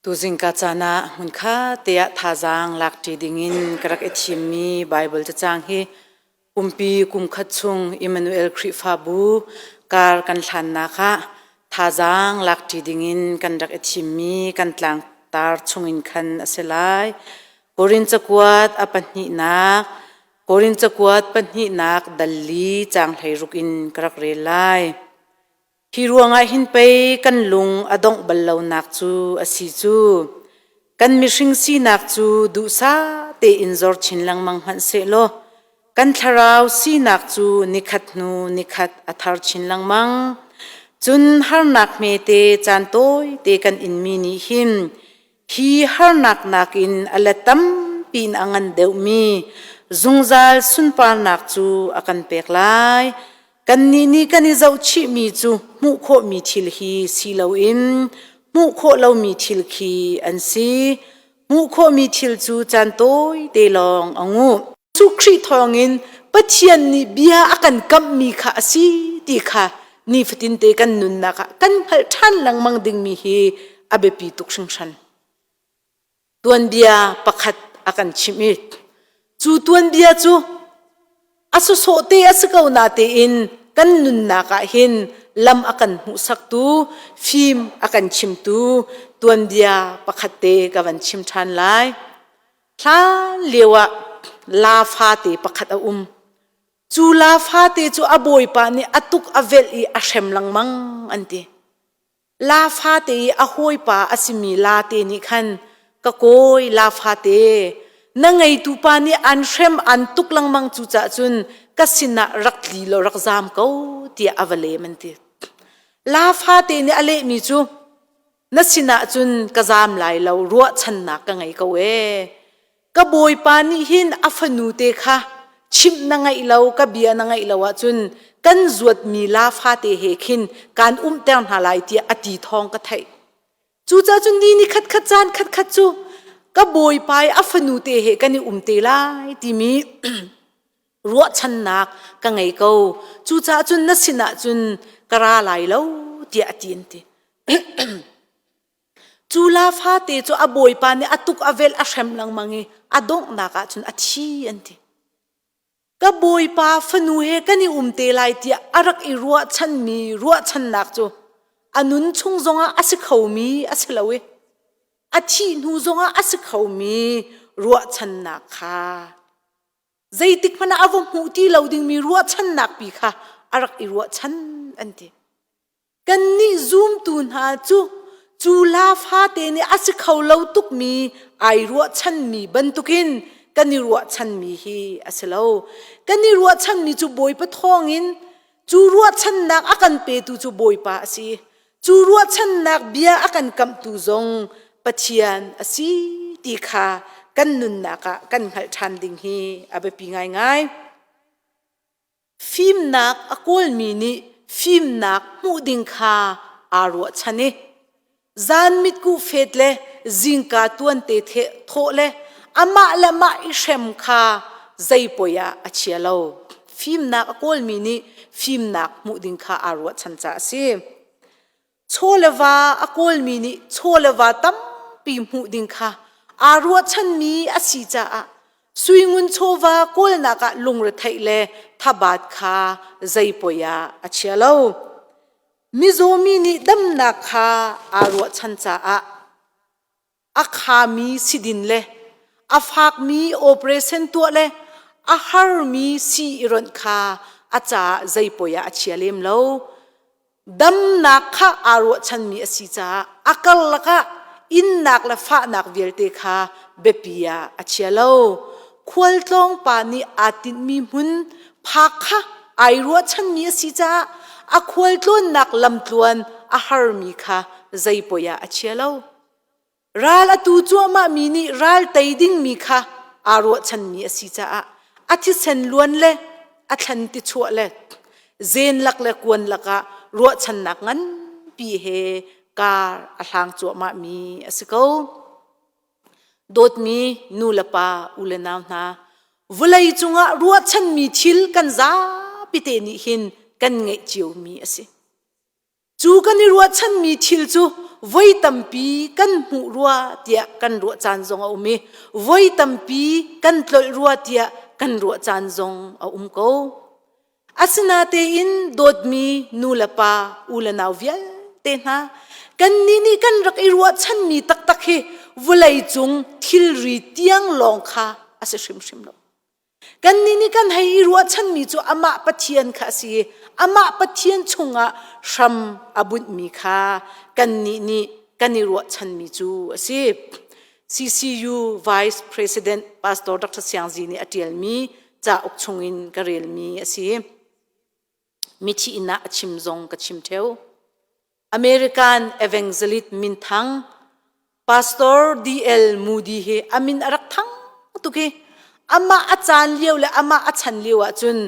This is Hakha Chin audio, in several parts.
Tuzing ka caan ah hmunkhat te ah thazaang lakṭi dingin ka rak i thimmi Baibal cacang hi kumpi kumkhat chung Immanuel Khrihfabu kar kan hlannak ah thazaang lakṭi dingin kan rak i thimmi kan tlangtar chungin khan a si lai. Korin cakuat a pahnihnak Korin cakuat pahnihnak dal li caang 16 in ka rak rel lai. Hi ruangah hin pei kan lung a dongh bal lonak cu a si cu. Kan mihring sinak cu duhsah tein zor chin lengmang hmanh sehlaw kan thlarau sinak cu nikhat hnu nikhat a thar chin lengmang. Cun harnak hmete caan tawite kan inmi nih hin hi harnak nakin a let tampi in a ngan deuhmi zungzal sunparnak cu a kan pek lai. Kannih nih kan i zohchihmi cu hmuh khawhmi thil hi si loin hmuh khawh lomi thil khi an si. Hmuh khawhmi thil cu caan tawite lawng a nguh. Cu Khrih thawngin Pathian nih bia a kan kamhmi kha a si ti kha nifatinte kan nunnak ah kan hngalh ṭhan lengmang dingmi hi a biapi tuk hringhran. Tuanbia pakhat a kan chimh i cu tuanbia cu a sawsawh te a si ko natein kan nunnak ah hin lam a kan hmuhsaktu, fim a kan chimtu tuanbia pakhat te ka van chim ṭhan lai. Hlan lio ah laa fate pakhat a um. Cu laa fate cu a bawipa nih a tuk a velh i a hrem lengmang an ti. Laa fate i a hawipa a simi laa te nih khan ka kawi laa fate na ngeitu pa nih an hrem an tuk lengmang cu cah cun ka sinah rak tli law rak zaam ko tiah a va lem an ti. Laa fate nih a lehmi cu Na sinah cun ka zaam lai lo, ruahchannak ka ngei ko ee. Ka bawipa nih hin a fanu te kha chimh na ngaih lo, ka bia na ngaih lo ahcun kan zuatmi la fate he khin kaan umter hna lai tiah a ti thawng ka theih. Cucaah cun ni ni khatkhat caan khatkhat cu ka bawipa i a fanu te he kan i um te lai timi ruahchannak ka ngei ko. Cucaah cun na sinah cun ka ra lai lo tiah a ti an ti. Cu la fate cu a bawipa nih a tuk a velh a hrem lengmang i a donghnak ah cun a thi an ti. Ka bawipa fanu he kan i um te lai tiah a rak i ruahchanmi ruahchannak cu a nun chung zongah a si khomi a si lo i a thih hnu zongah a si khomi ruahchannak kha zeitik hmanh ah a va hmuh ti lo dingmi ruahchannak pi kha a rak i ruahchan an ti. Kannih zumtu hna cu cu la fate nih a si kho lo tukmi ai ruahchanmi bantukin kan i ruahchanmi hi a si lo. Kan i ruahchanmi cu Bawipa thawngin cu ruahchannak a kan petu cu Bawipa a si. Cu ruahchannak bia a kan kamhtu zong Pathian a si ti kha kan nunnak ah kan hngalh ṭhan ding hi a biapi ngaingai. Fimnak a kawlmi nih fimnak hmuh ding kha aa ruahchan i zan mitkuh fet le zingka tuante thawh le amah le mah i hrem kha zei poi ah a chia lo. Fimnak a kawlmi nih fimnak hmuh ding kha aa ruahchan caah a si. Chaw le va a kawlmi nih chaw le va tampi hmuh ding kha aa ruahchanmi a si caah suingun chawva kawlnak ah lungretheih le thabat kha zei poi ah a chia lo. Mizawmi nih damnak kha aa ruahchan caah a khami sidin le a fakmi operation tuah le a harmi sii i ronh kha a caah zei poi ah a chia lem lo. Damnak kha aa ruahchanmi a si caah a karlak ah innak le fahnak vialte kha biapi ah a chia lo. Khualtlawng pa nih aa tinhmi hmun phak kha ai ruahchanmi a si caah a khualtlawnnak lamtluan a harmi kha zei poi ah a chia lo. Ral a tu cuahmahmi nih ral tei dingmi kha aa ruahchanmi a si caah a thisen luan le a thlan ti chuah le zen lak le kuan lakah ruahchannak nganpi he kar a hlang cuahmahmi a si ko. Dawtmi nu le pa, u le nau hna, vawlei cungah ruahchanmi thil kan zapi te nih hin kan ngeih ciomi a si. Cu kan i ruahchanmi thil cu voi tampi kan hmuh rua tiah kan ruah caan zong a um i voi tampi kan tlolh rua tiah kan ruah caan zong a um ko. Asinatein dawtmi nu le pa, u le nau vialte hna, kannih nih kan rak i ruahchanmi taktak hi vawlei cung thilri tiang lawng kha a si hrimhrim lo. Kannih nih kan hei i ruahchanmi cu amah Pathian kha a si i amah Pathian chungah hram a bunhmi kha kannih nih kan i ruahchanmi cu a si. CCU Vice President Pastor Dr. Siang Zi nih a ṭialmi cauk chungin ka relmi a si. Mithi inn ah a chim zong ka chim ṭheo. American evangelist minthang Pastor D.L. Moody hi a min a rak thang tuk i amah a caan lio le amah a chan lio ahcun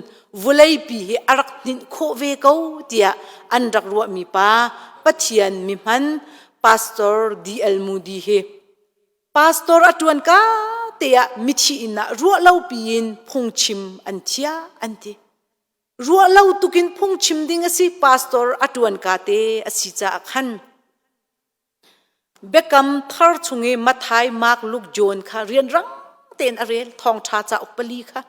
vuleipi hi a rak hninh khawh ve ko tiah an rak ruahmi pa Pathian mihman Pastor D.L. Moody hi pastor a ṭuan ka te ah mithi inn ah ruah lo piin phungchim an thiah an ti. Ruah lo tukin phungchim ding a si pastor a ṭuan ka te a si caah khan Biakam thar chung i Matthai, Mark, Luke, John kha rianrang tein a rel thawngṭha cauk pali kha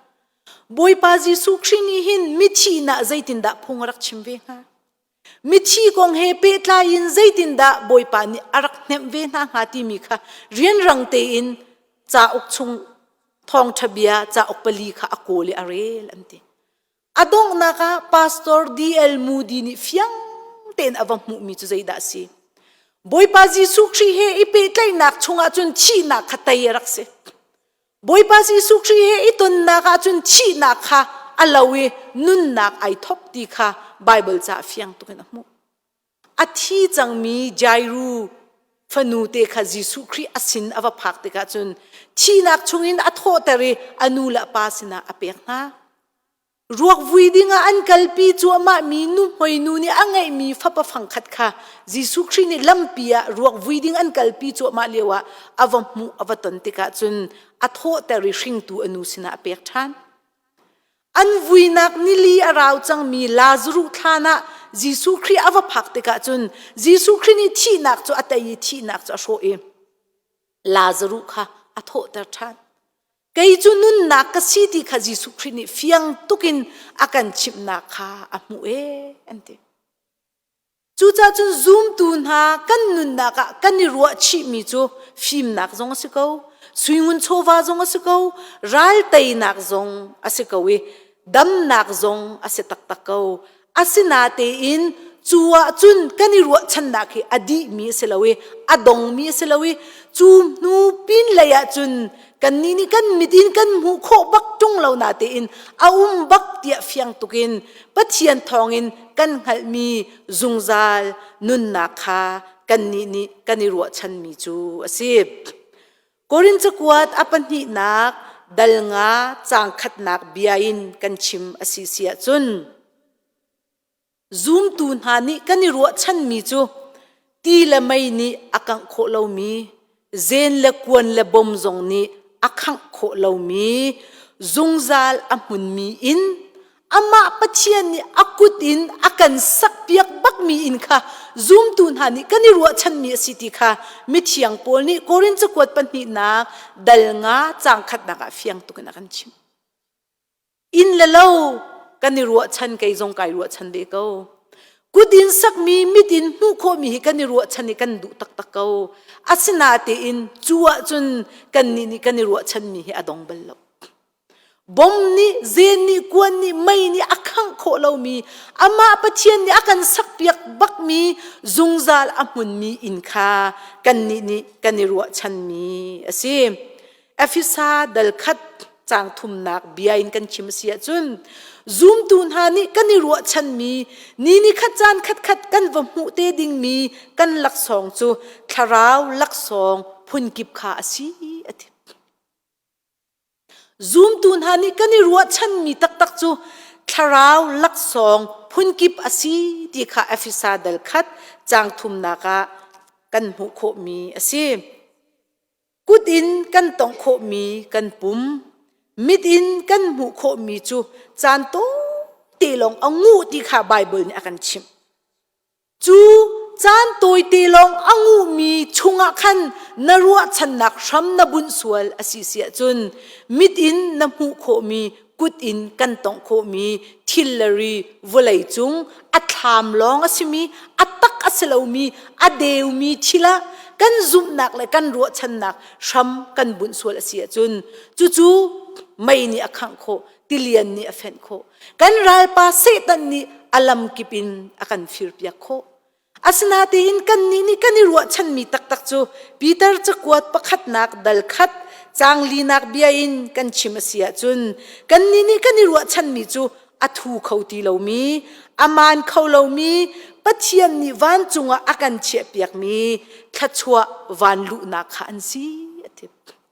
Bawipa Jesuh Khrih nih hin mithi nah zeitindah phung a rak chim ve hnga? Mithi kong he pehtlai in zeitindah Bawipa nih a rak hnemh ve hna hnga timi kha rianrang tein cauk chung thawngṭha bia cauk pali kha a kawl i a rel an ti. A donghnak ah Pastor D.L. Moody nih fiang tein a va hmuhmi cu zeidah a si? Bawipa Jesuh Khrih he i pehtlaihnak chungah cun thihnak kha tei a rak si. Bawipa Jesuh Khrih he i tonnak ah cun thihnak kha a lo i nunnak ai thawk ti kha Baibal ca fiang tuk in a hmuh. A thi cangmi Jairu fanu te kha Jesuh Khrih a sin a va phak tikah cun thihnak chungin a thawhter i a nu le a pa sinah a pek hna. Ruak vui dingah an kalpi cuahmahmi nuhmei nu nih a ngeihmi fapa fangkhat kha Jesuh Khrih nih lampi ah ruak vui ding an kalpi cuahmah lioah a va hmuh a va ton tikah cun a thawhter i hringtu a nu sinah a pek ṭhan. An vuinak nili a rau cangmi Lazaruh thlan ah Jesuh Khrih a va phak tikah cun Jesuh Khrih nih thihnak cu a tei i thihnak cu a hrawh i Lazaruh kha a thawhter ṭhan. Kei cu nunnak ka si ti kha Jesuh Khrih nih fiang tukin a kan chimhnak kha a hmuh ee an ti. Cucaah cun zumtu hna kan nunnak ah kan i ruahchihmi cu fimnak zong a si ko, suingun chawva zong a si ko, ral teinak zong a si ko i damnak zong a si taktak ko. Asinatein cu ah cun kan i ruahchannak hi a dihmi a si lo i a dongmi a si lo i cu hnu pin lei ah cun kannih nih kan mit in kan hmuh khawh bak ṭung lo natein a um bak tiah fiang tukin Pathian thawngin kan hngalhmi zungzal nunnak kha kannih nih kan i ruahchanmi cu a si. Korin cakuat a pahnihnak dal nga caang khatnak bia in kan chim a si si ahcun Zumtu hna nih kan i ruahchanmi cu ti le mei nih a kangh khawh lomi, zen le kuan le bom zong nih a khangh khawh lomi, zungzal a hmunmi inn, amah Pathian nih a kut in a kan sakpiak bakmi inn kha zumtu hna nih kan i ruahchanmi a si ti kha mithiang Paul nih Korin cakuat pahnihnak dal nga caang khatnak ah fiang tuk in a kan chimh. Inn le lo kan i ruahchan kei zong kai ruahchan ve ko. Kut in sakmi mit in hmuh khawhmi hi kan i ruahchan i kan duh taktak ko. Asinatein cu ahcun kannih nih kan i ruahchanmi hi a dong bal lo. Bom nih, zen nih, kuan nih, mei nih a khangh khawh lomi, amah Pathian nih a kan sakpiak bakmi zungzal a hmunmi inn kha kannih nih kan i ruahchanmi a si. Efesa dal khat caang thumnak bia in kan chim a si ahcun zumtu hna nih kan i ruahchanmi ni ni khat caan khat khat kan va hmuh te dingmi kan laksawng cu thlarau laksawng phunkip kha a si a ti. Zumtu hna nih kan i ruahchanmi taktak cu thlarau laksawng phunkip a si ti kha Efesa dal khat caang thumnak ah kan hmuh khawhmi a si. Kut in kan tongh khawhmi kan pum, mit in kan hmuh khawhmi cu caan tawite lawng a nguh ti kha Baibal nih a kan chimh. Cu caan tawite lawng a nguhmi chungah khan na ruahchannak hram na bunh sual a si si ahcun mit in na hmuh khawhmi kut in kan tongh khawhmi thil le ri vawlei cung a thlam lawng a simi a tak a si lomi a deumi thil ah kan zumhnak le kan ruahchannak hram kan bunh sual a si ahcun cucu mei nih a khangh khawh tilian nih a fenh khawh kan ralpa Satan nih a lamkip in a kan firpiak khawh asinatein kannih nih kan i ruahchanmi taktak cu Peter cakuat pakhatnak dal khat caang linak bia in kan chim a si ahcun kannih nih kan i ruahchanmi cu a thu kho ti lomi a maan kho lomi Pathian nih vancung ah a kan chiahpiakmi thluachuah van luhnak kha an si a ti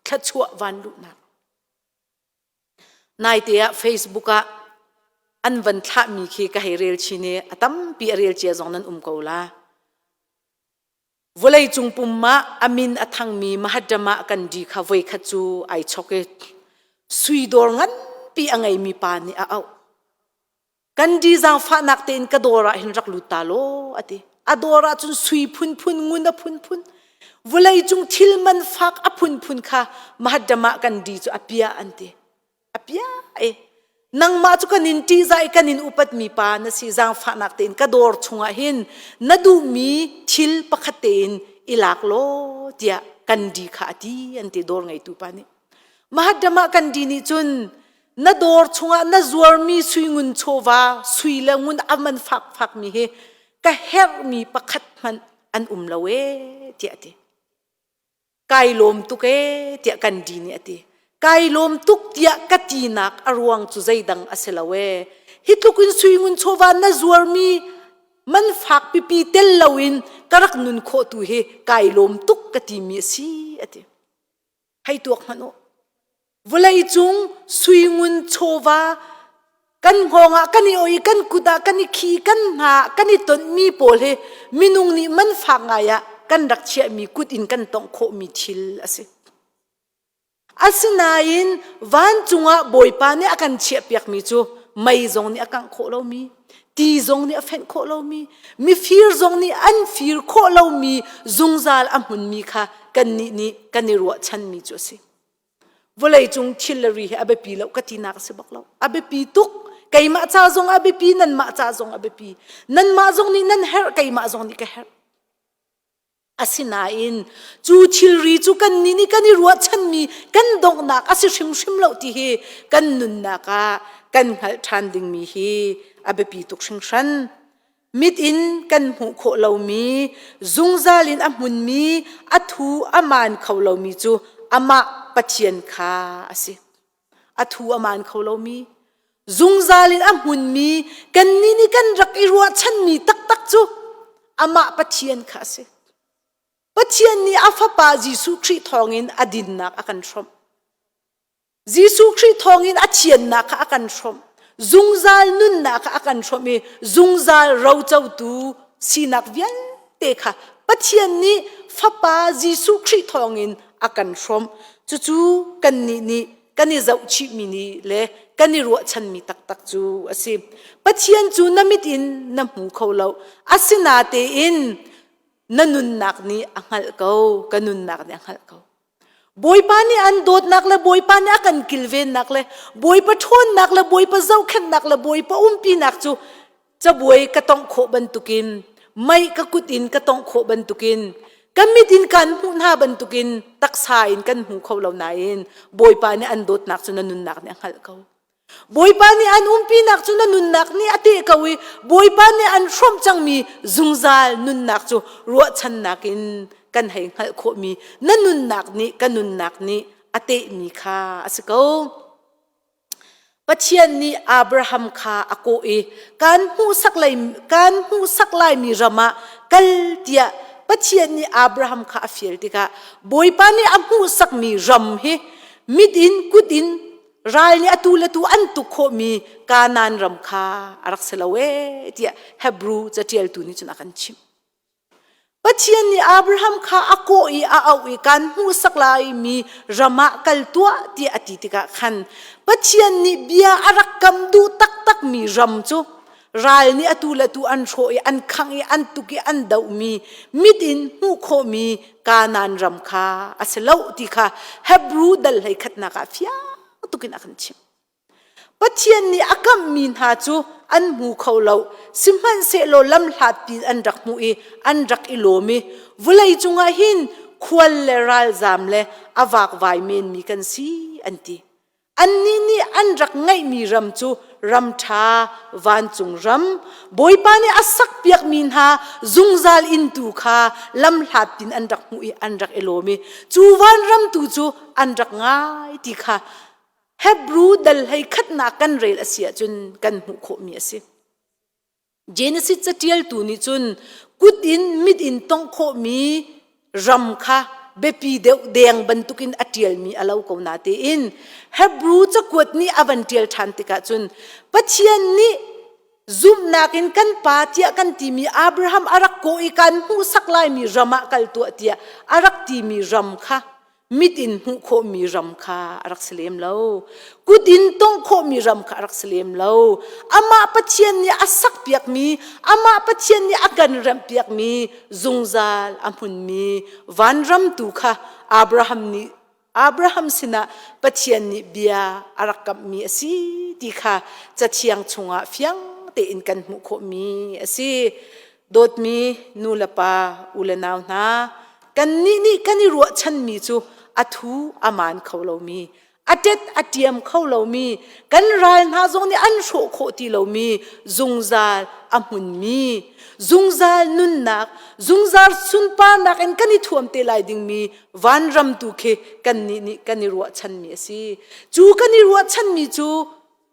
thluachuah van luhnak Naite ah Facebook ah an van thlahmi khi ka hei rel chin i a tampi a rel cia zong nan um ko la. Vawleicung pum ah a min a thangmi Mahatma Gandhi kha voikhat cu ai chok i sui dawr nganpi a ngeimi pa nih a auh. Gandhi zaangfahnak tein ka dawr ah hin rak lut ta law a ti. A dawr ah cun sui phunphun, ngun a phunphun, vawleicung thil man fak a phunphun kha Mahatma Gandhi cu a piah an ti. A piah e. Nangmah cu kan in ṭihzah i kan in upatmi pa na si zaangfahnak tein ka dawr chungah hin na duhmi thil pakhat tein i lak law tiah Gandhi kha a ti an ti dawr ngeitu pa nih. Mahatma Gandhi nih cun na dawr chungah na zuarmi sui ngun chawva sui le ngun a man fakfakmi hi ka herhmi pakhat hmanh an um lo ee tiah a ti. Kai lawm tuk ee tiah Gandhi nih a ti. Kai lawm tuk tiah ka tinak a ruang cu zeidang a si lo ee. Hi tluk in sui ngun chawva na zuarmi man fak pipi tel loin ka rak nun khawh tu hi kai lawm tuk ka timi a si a ti. Hei tuak hmanh u. Vawleicung suingun chawva kan hngawng ah kan i oi kan kut ah kan i khi kan hna ah kan i tonhmi pawl hi minung nih man fak ngai ah kan rak chiahmi kut in kan tongh khawhmi thil a si. Asinain vancung ah Bawipa nih a kan chiahpiakmi cu mei zong nih a kangh khawh lomi, ti zong nih a fenh khawh lomi, mifir zong nih an fir khawh lomi zungzal a hmunmi kha kannih nih kan i ruahchanmi cu a si. Vawleicung thil le ri hi a biapi lo ka tinak a si bak lo. A biapi tuk. Keimah ca zong a biapi, nanmah ca zong a biapi. Nanmah zong nih nan herh, keimah zong nih ka herh. Asinain cu thilri cu kannih nih kan i ruahchanmi kan donghnak a si hrimhrim lo ti hi kan nunnak ah kan hngalh ṭhan dingmi hi a biapi tuk hringhran. Mit in kan hmuh khawh lomi, zungzal in a hmunmi, a thu a maan kho lomi cu amah Pathian kha a si. A thu a maan kho lomi, zungzal in a hmunmi, kannih nih kan rak i ruahchanmi taktak cu amah Pathian kha a si. Pathian nih a Fapa Jesuh Khrih thawngin a dinnak a kan hrawmh. Jesuh Khrih thawngin a thiannak kha a kan hrawmh. Zungzal nunnak kha a kan hrawmh i zungzal rocotu sinak vialte kha Pathian nih Fapa Jesuh Khrih thawngin a kan hrawmh. Cucu kannih nih kan i zohchihmi nih le kan i ruahchanmi taktak cu a si. Pathian cu na mit in na hmu kho lo. Asinatein na nunnak nih a hngalh ko, ka nunnak nih a hngalh ko. Bawipa nih an dawtnak le Bawipa nih a kan kilvennak le Bawipa ṭhawnnak le Bawipa zohkhenhnak le Bawipa umpinak cu cabuai ka tongh khawh bantukin mei ka kut in ka tongh khawh bantukin ka mit in kan hmuh hna bantukin taksa in kan hmu kho lo nain Bawipa nih an dawtnak cu na nunnak nih a hngalh ko. Bawipa nih an umpinak cu na nunnak nih a teh ko i Bawipa nih an hrawmh cangmi zungzal nunnak cu ruahchannak in kan hei hngalh khawhmi na nunnak nih ka nunnak nih a tehmi kha a si ko. Pathian nih Abraham kha a kawh i kan hmuhsak lai kan hmuhsak laimi ram ah kal tiah Pathian nih Abraham kha a fial tikah Bawipa nih a hmuhsakmi ram hi mit in kut in ral nih atu le tu an tuk khawhmi Kanaan ram kha a rak si lo ee tiah Hebrew caṭialtu nih cun a kan chimh. Pathian nih Abraham kha a kawh i a auh i kan hmuhsak laimi ram ah kal tuah tiah a ti tikah khan Pathian nih bia a rak kam duh taktakmi ram cu. Ral nih atu le tu an hrawh i an khangh i an tuk i an dohmi mit in hmuh khawhmi Kanaan ram kha a si lo ti kha Hebrew dal hlei khatnak ah fiang tukin a kan chimh. Pathian nih a kamhmi hna cu an hmu kho lo, sihmanhsehlaw lamhlat piin an rak hmuh i an rak i lawm i vawlei cungah hin khual le ralzam le a vakvai menmi kan si an ti. Annih nih an rak ngeihmi ram cu ram ṭha vancung ram, Bawipa nih a sakpiakmi hna zungzal inn tu kha lamhlat tin an rak hmuh i an rak i lawm i cu vanram tu cu an rak ngai ti kha Hebrew dal hlei khatnak kan rel a si ahcun kan hmuh khawhmi a si. Genesis caṭialtu nih cun kut in mit in tongh khawhmi ram kha biapi deuh deng bantukin a ṭialmi a lo ko natein Hebrew cakuat nih a van ṭial ṭhan tikah cun Pathian nih zumhnak in kan pa tiah kan timi Abraham a rak kawh i kan hmuhsak laimi ram ah kal tuah tiah a rak timi ram kha mit in hmuh khawhmi ram kha a rak si lem lo. Kut in tongh khawhmi ram kha a rak si lem lo. Amah Pathian nih a sakpiakmi, amah Pathian nih a kan remhpiakmi zungzal a hmunmi vanram tu kha Abraham nih Abraham sinah Pathian nih bia a rak kamhmi a si ti kha Cathiang chungah fiang tein kan hmuh khawhmi a si. Dawtmi nu le pa, u le nau hna, kannih nih kan i ruahchanmi cu a thu a maan kho lomi, a tet a ṭiam kho lomi, kan ral hna zong nih an hrawh khawh ti lomi zungzal a hmunmi, zungzal nunnak, zungzal sunparnak in kan i thuam te lai dingmi vanram tu khi kannih nih kan i ruahchanmi a si. Cu kan i ruahchanmi cu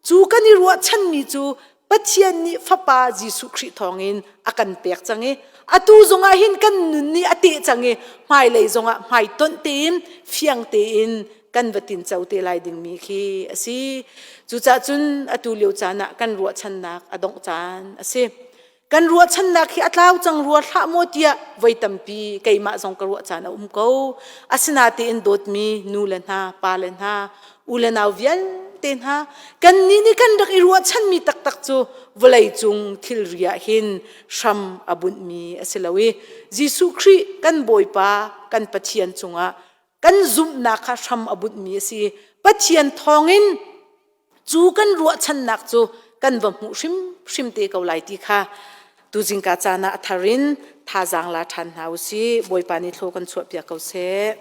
Cu kan i ruahchanmi cu Pathian nih Fapa Jesuh Khrih thawngin a kan pek cang i atu zongah hin kan nun nih a teh cang i hmailei zongah hmaitonh tein fiang tein kan va tinco te lai dingmi khi a si. Cucaah cun atu lio caan ah kan ruahchannak a dongh caan a si. Kan ruahchannak hi a tlau cang rua hlah maw tiah voi tampi keimah zong ka ruah caan a um ko. Asinain dawtmi nu le hna, pa le hna, u le nau vialte hna, kannih nih kan rak i ruahchanmi taktak cu vawleicung thilri ah hin hram a bunhmi a si lo i Jesuh Khrih kan Bawipa, kan Pathian cungah kan zumhnak kha hram a bunhmi a si. Pathian thawngin cu kan ruahchannak cu kan va hmuh hrimhrim te ko lai ti kha tuzingka caan ah a thar in thazaang la ṭhan hna u sih. Bawipa nih thlaw kan chuahpiak ko seh.